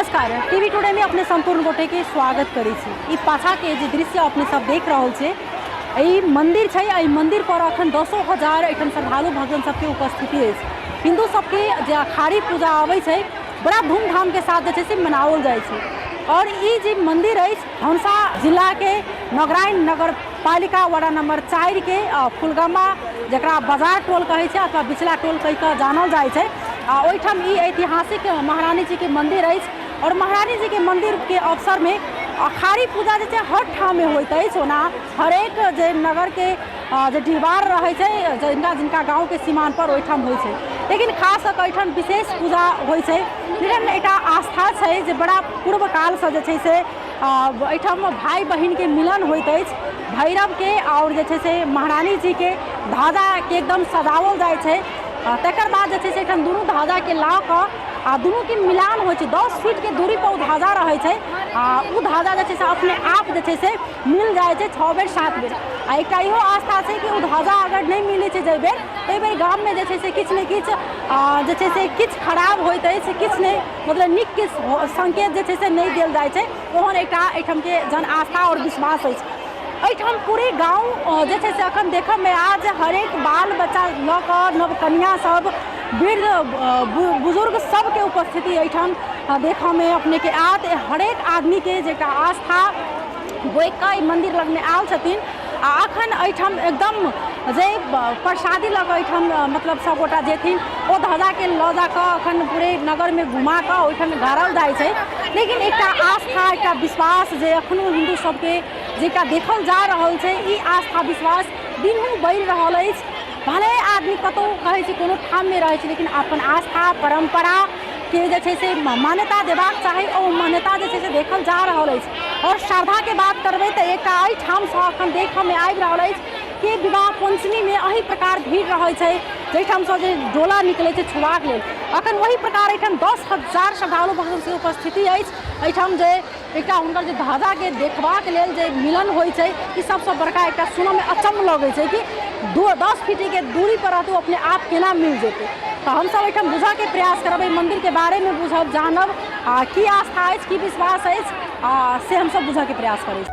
नमस्कार, TV today में अपने संपूर्ण गोटे के स्वागत करै छी। ई पाछा के जे दृश्य अपने सब देख रहल छे, ई मंदिर छै। एहि मंदिर पर अखन दसो हजार एहिठाम श्रद्धालु भक्तजन सबके उपस्थिति अछि। हिंदू सबके जे अखाड़ी पूजा आबै छै, बड़ा धूमधाम के साथ जे छै से मनाओल जाइ छै। और ई जे मंदिर अछि, धनुषा जिला के नगराइन नगर पालिका वार्ड नंबर 4 के फुलगामा, जकरा बाजार टोल कहै छै अथवा बिचला टोल कहि कऽ जानल जाइ छै, आ ओहिठाम ई ऐतिहासिक महारानी जी के मंदिर अछि। और महारानी जी के मंदिर के अवसर में अखाड़ी पूजा जे छै हर ठाम में होइत अछि। ओना हरेक जे नगर के जे डिहबार रहै छै, जिनका जिनका गाँव के सीमान पर ओहिठाम होइ छै, लेकिन खास कऽ एहिठाम विशेष पूजा होइ छै। लेकिन एकटा आस्था छै जे बड़ा पूर्व कालसँ जे छै से एहिठाम भाइ बहिनके मिलन होइत अछि। भैरवके आओर जे छै से महारानी जीके ध्वजाके एकदम सजाओल जाइ छै। तकर बाद जे छै से एहिठाम दुनू ध्वजाके लऽ कऽ आ दुनूके मिलान होइ छै। 10 फीटके दूरीपर ओ ध्वजा रहै छै आ ओ ध्वजा जे छै से अपने आप जे छै से मिल जाइ छै 6 बेर 7 बेर। आ एकटा इहो आस्था छै कि ओ ध्वजा अगर नहि मिलै छै जाहि बेर, ताहि बेर गाममे जे छै से किछु ने किछु जे छै से किछु खराब होइत अछि, किछु नहि मतलब नीक किछु संकेत जे छै से नहि देल जाइ छै। ओहन एकटा एहिठामके जन आस्था आओर विश्वास अछि। एहिठाम पूरे गाँव जे छै से अखन देखयमे आयत जे हरेक बाल बच्चा लऽ कऽ नव कनिआ सब, वृद्ध बुजुर्ग सबके उपस्थिति एहिठाम देखयमे अपनेके आयत। हरेक आदमीके जे एकटा आस्था बोकि कऽ एहि मन्दिर लगमे आयल छथिन। आ अखन एहिठाम एकदम जे प्रसादी लऽ कऽ एहिठाम मतलब सभगोटा जेथिन, ओ ध्वजाके लऽ जाकऽ अखन पूरे नगरमे घुमा कऽ ओहिठाम गाड़ल जाइ छै। लेकिन एकटा आस्था, एकटा विश्वास जे एखनो हिन्दू सबके जे एकटा देखल जा रहल छै, ई आस्था विश्वास दिनहु बढ़ि रहल अछि। भले आदमी कतहु कहै छै कोनो ठाममे रहै छै, लेकिन अपन आस्था परम्परा के जे छै से मान्यता देबाक चाही, ओ मान्यता जे छै से देखल जा रहल अछि। आओर श्रद्धाके बात करबै तऽ एकटा एहिठामसँ अखन देखऽमे आबि रहल अछि कि विवाह पञ्चमीमे एहि प्रकार भीड़ रहै छै, जाहिठामसँ जे डोला निकलै छै छुबाक लेल। अखन ओहि प्रकार एहिठाम 10,000 श्रद्धालु भक्तके उपस्थिति अछि। एहिठाम जे एकटा हुनकर जे ध्वजाके देखबाक लेल जे मिलन होइ छै, ई सबसँ बड़का एकटा सुनऽमे अचम्म लगै छै कि 10 फीटके दूरी पर रहतै, ओ अपने आप केना मिल जेतै। तऽ हमसब एहिठाम बुझऽके प्रयास करब, एहि मन्दिरके बारेमे बुझब जानब, आ की आस्था अछि, की विश्वास अछि, आ से हमसब बुझऽके प्रयास करै छी।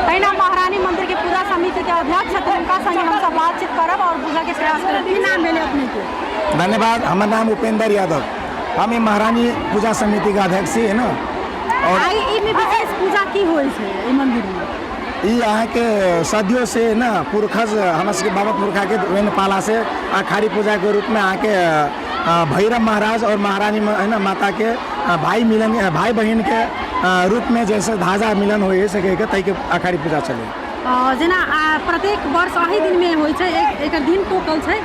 तहिना महारानी मंदिर के पूजा समिति के अध्यक्ष छथिन, हुनका संगे हमसब बातचीत करब और बुझऽ के प्रयास करब। की नाम भेलै अपने के? धन्यवाद, हमर नाम उपेंद्र यादव, हम ई महारानी पूजा समिति के अध्यक्ष छी, है ना। और आइ ई में विशेष पूजा की होइ छै ई मंदिर में? ई अहाँके सदियों से ना पुरखज हमरा सबके बाबा पुरखा के वैन पाला से अखाड़ी पूजा के रूप में अहाँके भैरव महाराज और महारानी है ना माता के भाई मिलन, भाई बहिन के रूप में जैसे धाजा मिलन होइ है सके के ताहि के अखाड़ी पूजा चले। जेना प्रत्येक वर्ष अही दिन में होइ छै, एकर दिन टोकल छै?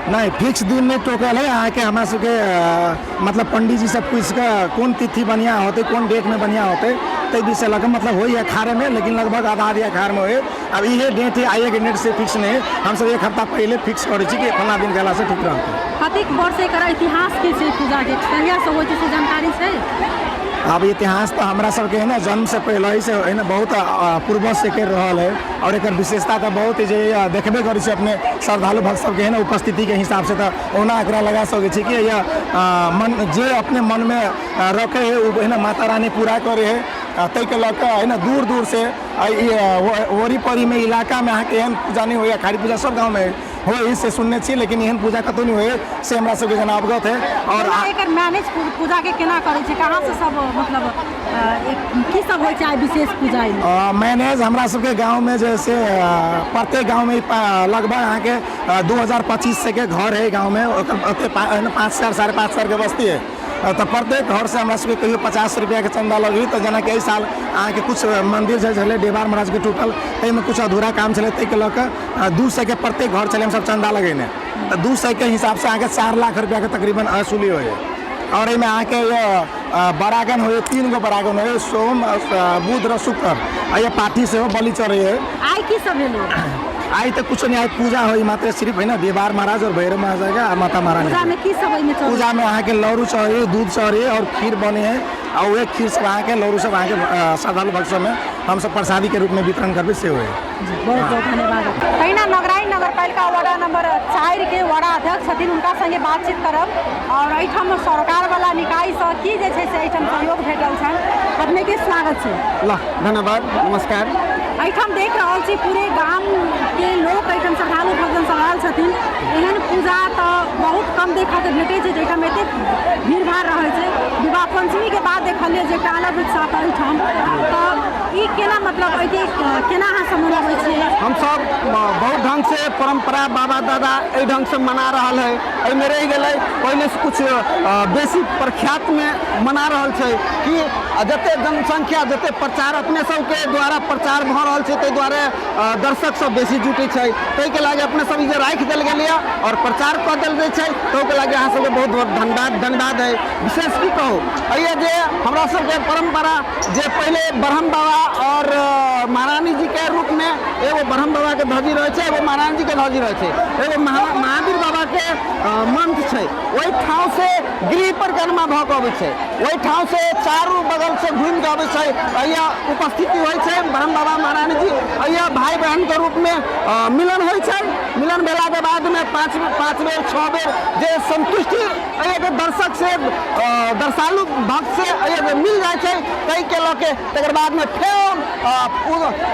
नहीं, फिक्स दिन नहीं टोकल है। अहाँके हमरा सबके मतलब पंडीजी सब पूछि कऽ कोन तिथि बढ़िआँ होतै, कोन डेट में बढ़िआँ होतै, ताहि विषय लऽ कऽ मतलब होइए अखाड़े में, लेकिन लगभग आधा आधी अखाड़ में होइए। आब इहे डेट है, आइए के डेट से फिक्स नहीं है, हमसब एक हफ्ता पहिले फिक्स करै छी कि फल्लाँ दिन गेलासँ ठीक रहतै। कतेक वर्ष एकर इतिहास की छै पूजा के, कहिया से होइ छै से जानकारी छै? आब इतिहास तऽ हमरा सबके है ना जन्म से पहले ही से है ना बहुत पूर्वज से कर रहल है, और एकर विशेषता तऽ बहुत जे देखबे करै छी अपने श्रद्धालु भक्त सबके है ना उपस्थिति के हिसाब से, तऽ ओना एकरा लगा सकै छी कि यह मन जे अपने मन में रखे है ओ है ना माता रानी पूरा करे है। ताहिके लऽ कऽ है ना दूर दूर से ओरी परी में इलाका में अहाँके एहन पूजा नहि होइए। अखाड़ी पूजा सब गाँवमे होइ से सुनने छी, लेकिन एहन पूजा कतहु नहि होइए से हमरा सबके जेना अवगत है। और केना एकर मैनेज पूजा के केना करै छै, कहाँ से सब मतलब एक की सब होइ छै आइ विशेष पूजा एहिमे? मैनेज हमरा सबके गाँवमे जे से प्रत्येक गाँवमे लगभग अहाँके 2025 से के घर है गाँवमे, ओते 5 हजार 5.5 हजार के बस्ती है। तऽ प्रत्येक घरसँ हमरा सबके कहियो 50 रुपैआके चन्दा लगै। तऽ जेनाकि एहि साल अहाँके किछु मन्दिर जे छलै डिहबार महाराजके टूटल, ताहिमे किछु अधूरा काम छलै, ताहिके लऽ कऽ 200के प्रत्येक घर छलै हमसब चन्दा लगेने। तऽ 200के हिसाबसँ अहाँके 4 लाख रुपैआके तकरीबन वसूली होइए। आओर एहिमे अहाँके बरागन होइए, तीन गो बरागन होइए, सोम, बुध र शुक्र। आ ये पाठी सेहो बलि चढ़ैए। आइ की सब भेलै? आइ तऽ कुछो नहि, आइ पूजा होइ मात्र सिर्फ है ना, डिहबार महाराज और भैरव महाराज आ माता महारानी। पूजामे की सब एहिमे चढ़ै? पूजामे अहाँके लौरू चढ़े, दूध चढ़े और खीर बने है। आ उहे खीर सब अहाँके, लौरू सब अहाँके श्रद्धालु भक्त सबमे हमसब प्रसादी के रूप में वितरण करबै से होइ। बहुत बहुत धन्यवाद। तहिना नगराई नगरपालिका वार्ड नंबर 4 के वार्ड अध्यक्ष छथिन, हुनका संगे बातचीत करब और एहिठाम सरकार वाला निकायसँ की जे छै से एहिठाम सहयोग भेटल छनि। अपनेके स्वागत छै। ल, धन्यवाद, नमस्कार। एहिठाम देख रहल छी पूरे गाम के लोक एहिठाम श्रद्धालु भक्तजन सब आयल छथिन। एहन पूजा तऽ बहुत कम देखऽके भेटै छै जाहिठाम एतेक भीड़ भाड़ रहै छै। विवाह पंचमी के बाद देखलियै जे एकटा अलग उत्साह तऽ एहिठाम तऽ ई केना, मतलब एहिके केना अहाँ सब मनाबै छियै? हमसब बहुत ढंग से परंपरा बाबा दादा एहि ढंग से मना रहल है। एहिमे रहि गेलै पहिले से कुछ बेसी प्रख्यात में मना रहल छै कि जते जनसंख्या, जते प्रचार अपने सबके द्वारा प्रचार भऽ रहल छै, ताहि दुआरे दर्शक सब बेसी जुटै छै। ताहिके लागे अपने सब ई जे राखि देल गेलैए आओर प्रचार कऽ देल जाइ छै, ताहिके लागे अहाँ सबके बहुत बहुत धन्यवाद, धन्यवाद है। विशेष की कहू, एहि जे हमरा सबके परम्परा जे पहिले ब्रह्म बाबा आओर महारानी जी के रूप में एगो ब्रह्म बाबा के धजी रहै छै, एगो महारानी जी के धजी रहै छै, एगो महावीर बाबा के मंत्र छै, ओहि ठाँव से गृह परिक्रमा भऽ कऽ अबै छै, ओहि ठाँव से चारू बगल से घूमि कऽ अबै छै, एहिया उपस्थिति होइ छै ब्रह्म बाबा महारानी जी, एहिया भाई बहन के रूप में मिलन होइ छै। मिलन भेला के बाद में पाँच पाँच बेर, छह बेर जे संतुष्टि एहिके दर्शक से, दर्शालु भक्त से एहिके मिल जाइ छै, ताहिके लऽ के तकर बादमे फेर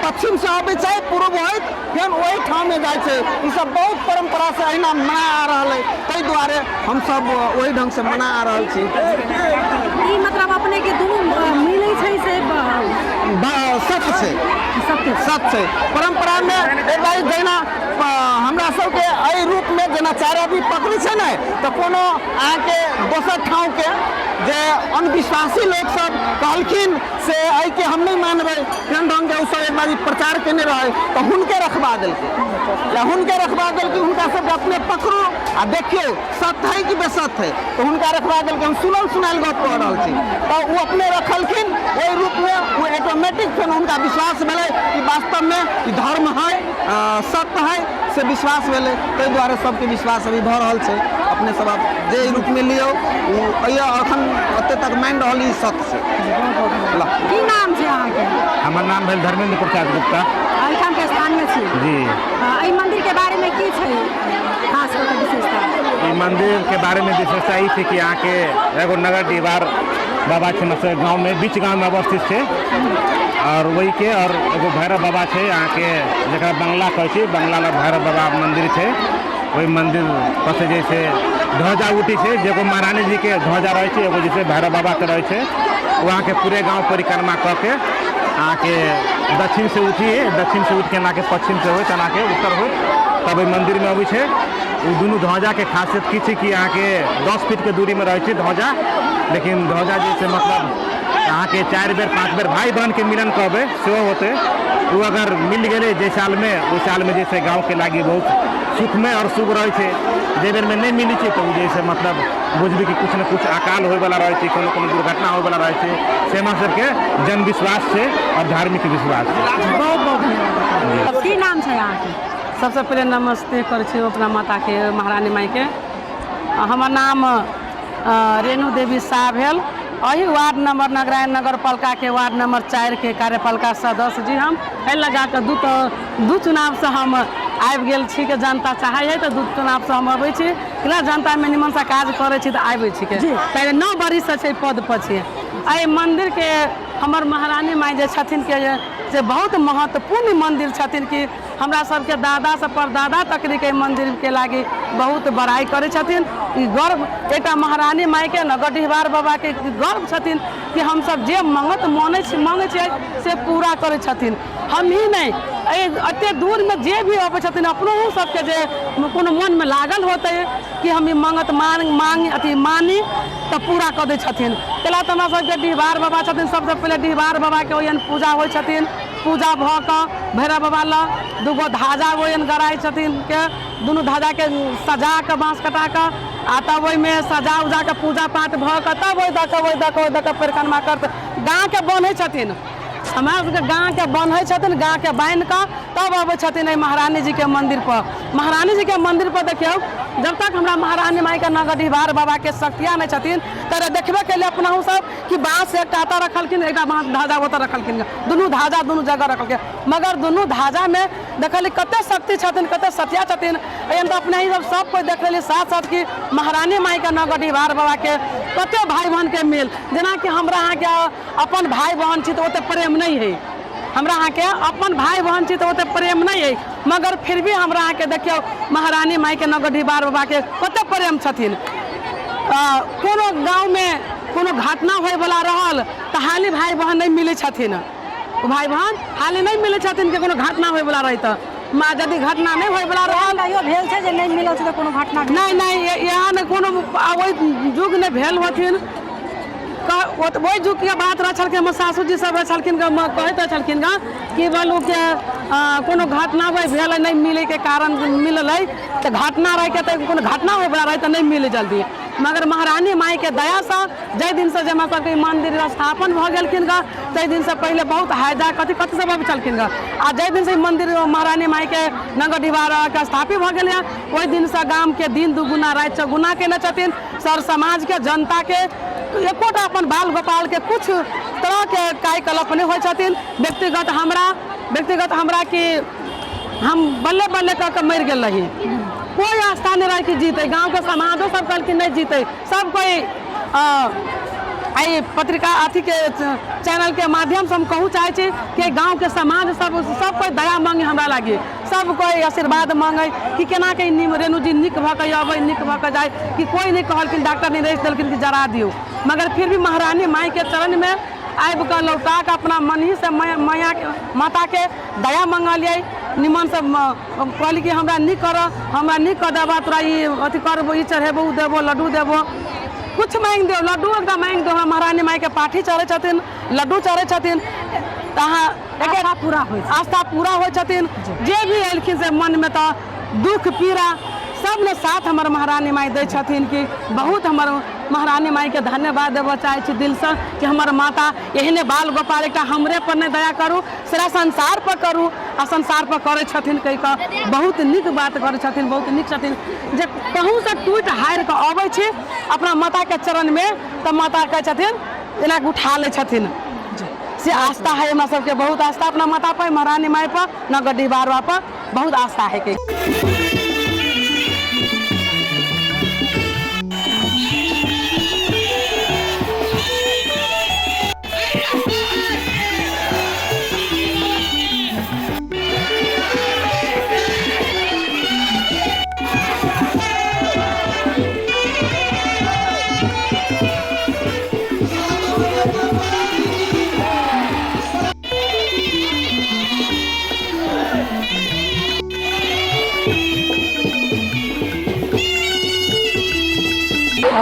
पश्चिम से अबै छै, पूर्व होइत फेर ओहि ठाममे जाइ छै। ई सब बहुत परम्परा से अहिना मना आ रहल है, ताहि दुआरे हमसब ओहि ढंग से मना आ रहल छी। ई मतलब अपने के दुनू मिलै छै से सत्य छै। सत्य? सत्य छै। परम्परामे एक बार जहिना हमरा सबके एहि रूपमे जेना चारि आदमी पकड़ै छै ने, तऽ कोनो अहाँके दोसर ठाँवके जे अन्धविश्वासी लोकसब कहलखिन से एहिके हम नहि मानबै, केहन ढङ्गके ओसब एक बार प्रचार केने रहै, तऽ हुनके रखबा देलकै या हुनके रखबा देलकै। हुनका सबके अपने पकड़ू आ देखियौ सत्य है कि बेसत्य है। तऽ हुनका रखबा देलकै। हम सुनल सुनायल गप कऽ रहल छी। तऽ ओ अपने रखलखिन ओहि रूपमे, ओ ऑटोमेटिक फेर हुनका विश्वास भेलै कि वास्तवमे ई धर्म है, सत्य है, से विश्वास भेलै। ताहि दुआरे सबके विश्वास अभी भऽ रहल छै। अपने सब आब जे रूपमे लियौ, ओ अइया एखन एते तक मानि रहल ई सत्य छै। ल। की नाम छै अहाँके? हमर नाम भेल धर्मेंद्र प्रसाद गुप्ता। एहिठाम के स्थानीय छी? जी। एहि मंदिर के बारे में की छै खास कऽ के विशेषता? ई मंदिर के बारे में विशेषता ई छै कि अहाँके एगो नगर डिहबार बाबा छै, मतलब गाँव में, बीच गाँव में अवस्थित छै। और वही के और एगो भैरव बाबा छै अहाँके, जकरा बंगला कहै छै, बंगला लग भैरव बाबा मंदिर छै। ओहि मंदिर पर से जे छै ध्वजा उठी छै, जे एगो महारानी जी के ध्वजा रहै छै, एगो जे छै भैरव बाबा के रहै छै। ओ अहाँके पूरे गाँव परिक्रमा कऽ के अहाँके दक्षिण से उठी, दक्षिण से उठि के अहाँके पश्चिम से होइत अहाँके उत्तर होइत तब ओहि मन्दिरमे अबै छै। ओ दुनू ध्वजाके खासियत की छै कि अहाँके 10 फीटके दूरीमे रहै छै ध्वजा, लेकिन ध्वजा जे छै मतलब अहाँके चारि बेर पाँच बेर भाई बहनके मिलन कहबै सेहो होतै। ओ अगर मिल गेलै जे सालमे, ओहि सालमे जे छै गाँवके लागी बहुत सुखमय आओर शुभ रहै छै। जे बेरमे नहि मिलै छै तऽ ओ जे छै मतलब बुझबै कि किछु ने किछु अकाल होइवला रहै छै, कोनो कोनो दुर्घटना होइवला रहै छै। से हमरा सबके जनविश्वास छै आओर धार्मिक विश्वास छै। बहुत बहुत धन्यवाद। की नाम छै अहाँके? सबसँ पहिले नमस्ते करै छी अपना माताके, महारानी माइके। हमर नाम रेणु देवी शाह भेल। एहि वार्ड नंबर नगरायण नगर पालिकाके वार्ड नंबर 4के कार्यपालिका सदस्य जी हम। एहि लगा कऽ दू चुनावसँ हम आबि गेल छी के जनता चाहै है तऽ दू चुनावसँ हम अबै छी केना जनतामे निमनसँ काज करै छी तऽ आबै छी के पहिले 9 बरिससँ छै पद पर छी। एहि मन्दिरके हमर महारानी माइ जे छथिन के से बहुत महत्वपूर्ण मन्दिर छथिन कि हमरा सबके दादासँ परदादा तकरीके मन्दिरके लागि बहुत बड़ाइ करै छथिन। ई गर्व एकटा महारानी माइके नगरडिहबार बाबाके गर्व छथिन कि हमसब जे मङ्गत मानै छी माँगै छियै से पूरा करै छथिन। हमही नहि, एहि एतेक दूरमे जे भी अबै छथिन अपनो सबके जे कोनो मनमे लागल होतै कि हम ई मङ्गत माँग माँग अथी मानी तऽ पूरा कऽ दै छथिन। ताहि लए तऽ हमरा सबके डिहबार बाबा छथिन। सबसँ पहिले डिहबार बाबाके ओहिहन पूजा होइ छथिन। पूजा भऽ कऽ भैरव बाबा लग दूगो धाजा ओहिहन गड़ाइ छथिन के दुनू धाजाके सजा कऽ बाँस कटा कऽ आ तब ओहिमे सजा उजा कऽ पूजा पाठ भऽ कऽ तब ओहि दऽ कऽ ओहि दऽ कऽ ओहि दऽ कऽ परिक्रमा करतै गाँवके बन्है छथिन। हमरा सबके गाँवके बन्है छथिन, गाँवके बान्हि कऽ तब अबै छथिन एहि महारानी जीके मन्दिरपर। महारानी जीके मन्दिरपर देखियौ, जब तक हमरा महारानी माइके नगर डिहबार बाबाके शक्तिया नहि छथिन तऽ देखबे केलियै अपनहु सब कि बाँस एकटा एतऽ रखलखिन, एकटा बाँस धाजा ओतऽ रखलखिन, दुनू धाजा दुनू जगह रखलखिन, मगर दुनू धाजामे देखलियै कते शक्ति छथिन, कते सतिया छथिन। एहन तऽ अपने ही सब सब कोइ देख लेलियै साथ साथ कि महारानी माइके नगर डिहबार बाबाके कते भाय बहनके मेल। जेनाकि हमरा अहाँके अपन भाय बहन छी तऽ ओते प्रेम नहि हइ, हमरा अहाँके अपन भाय बहन छी तऽ ओते प्रेम नहि हइ, मगर फिर भी हमरा अहाँके देखियौ महारानी माइके नगर डिहबार बाबाके कते प्रेम छथिन। कोनो गाँवमे कोनो घटना होइवला रहल तऽ हाली भाय बहन नहि मिलै छथिन, भाय बहन हाली नहि मिलै छथिन कि कोनो घटना होइवला रहै तऽ मा यदि घटना नहि होइवला रहल। कहियो भेल छै जे नहि मिलल छै तऽ कोनो घटना? नहि नहि, एहन कोनो ओहि युग नहि भेल होथिन। ओहि युगके बात रहै छलखिन, हमर सासुजी सब रहै छलखिन, कहैत रहै छलखिन गऽ कि बोलू के कोनो घटना भेलै नहि मिलैके कारण मिललै तऽ घटना रहैके तऽ कोनो घटना होइवला रहै तऽ नहि मिलै जल्दी। मगर महारानी माइके दयासँ जाहि दिनसँ जे हमरा सबके मन्दिर स्थापन भऽ गेलखिन गऽ ताहि दिनसँ पहिले बहुत हैजा कथी कथी सब अबै छलखिन गऽ, आ जाहि दिनसँ ई मन्दिर महारानी माइके नगर डिहबारके स्थापित भऽ गेलै हँ ओहि दिनसँ गामके दिन दुगुना राति चौगुना केने छथिन। सर समाजके जनताके एकोटा अपन बाल गोपालके किछु तरहके कायकल्प नहि होइ छथिन। व्यक्तिगत हमरा कि हम बल्ले बल्ले कऽ कऽ मरि गेल रही, कोइ आस्था नहि रहै कि जीतै। गाँवके समाजो सब कहलखिन नहि जीतै, सब कोइ। एहि पत्रिका अथीके चैनलके माध्यमसँ हम कहू चाहै छी कि गाँवके समाज सब सब कोइ दया माँगे हमरा लागी, सब कोइ आशीर्वाद माँगे कि केनाके रेणुजी नीक भऽ कऽ अबै, नीक भऽ कऽ जाइ, कि कोइ नहि कहलखिन, डॉक्टर नहि रहि देलखिन कि जरा दियौ, मगर फिर भी महारानी माइके चरणमे आबि कऽ लौटा कऽ अपना मनहीसँ मैयाके माताके दया मङ्गलियै, निमनसँ कहली कि हमरा नीक करऽ, हमरा नीक कऽ देबऽ, तोरा ई अथी करबो, ई चढ़ेबो, ओ देबो, लड्डू देबो, किछु माँगि दियौ, लड्डू एकटा माँगि दियौ। हमरा महारानी माइके पाठी चढ़ै छथिन, लड्डू चढ़ै छथिन तऽ अहाँ आस्था पूरा होइ छै, आस्था पूरा होइ छथिन। जे भी एलखिन से मनमे तऽ दुःख पीड़ा सब ने साथ हमर महारानी माइ दै छथिन कि बहुत हमर महारानी माइके धन्यवाद देबऽ चाहै छी दिलसँ कि हमर माता एहने बाल गोपाल एकटा हमरे पर नहि दया करू, सारा संसार पर करू, आ संसार पर करै छथिन कहि कऽ बहुत नीक बात करै छथिन, बहुत नीक छथिन। जे कहूँसँ टूटि हारि कऽ अबै छी अपना माताके चरणमे तऽ माता कहै छथिन एना कऽ उठा लै छथिन। से आस्था है हमरा सबके, बहुत आस्था अपना माता पर, महारानी माय पर, नगर डिहबार पर बहुत आस्था है के।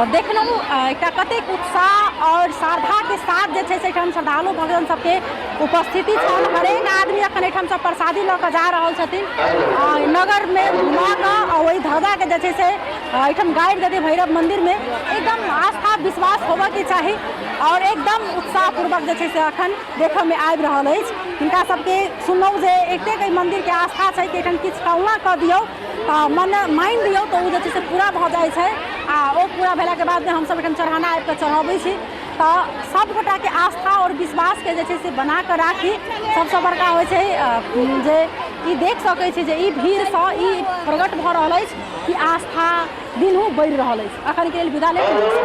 देखलहुँ एकटा कतेक उत्साह आओर श्रद्धाके साथ जे छै से एहिठाम श्रद्धालु भक्तजन सबके उपस्थिति छल। हरेक आदमी एखन एहिठामसँ प्रसादी लऽ कऽ जा रहल छथिन, नगरमे घुमा कऽ आ ओहि ध्वजाके जे छै से एहिठाम गाड़ि देतै भैरव मन्दिरमे। एकदम आस्था विश्वास होबऽके चाही आओर एकदम उत्साहपूर्वक जे छै से एखन देखऽमे आबि रहल अछि। हिनका सबके सुनलहुँ जे एतेक एहि मन्दिरके आस्था छै कि एहिठाम किछु कामना कऽ दियौ तऽ मन मानि लियौ तऽ ओ जे छै से पूरा भऽ जाइ छै, आ ओ पूरा भेलाके बादमे हमसब एहिठाम चढ़ाना आबिकऽ चढ़बै छी। तऽ सबगोटाके आस्था आओर विश्वासके जे छै से बनाकऽ राखी सबसँ बड़का होइ छै जे ई देख सकै छी जे ई भीड़सँ ई प्रकट भऽ रहल अछि कि आस्था दिनहु बढ़ि रहल अछि। एखनके लेल विदा लेब।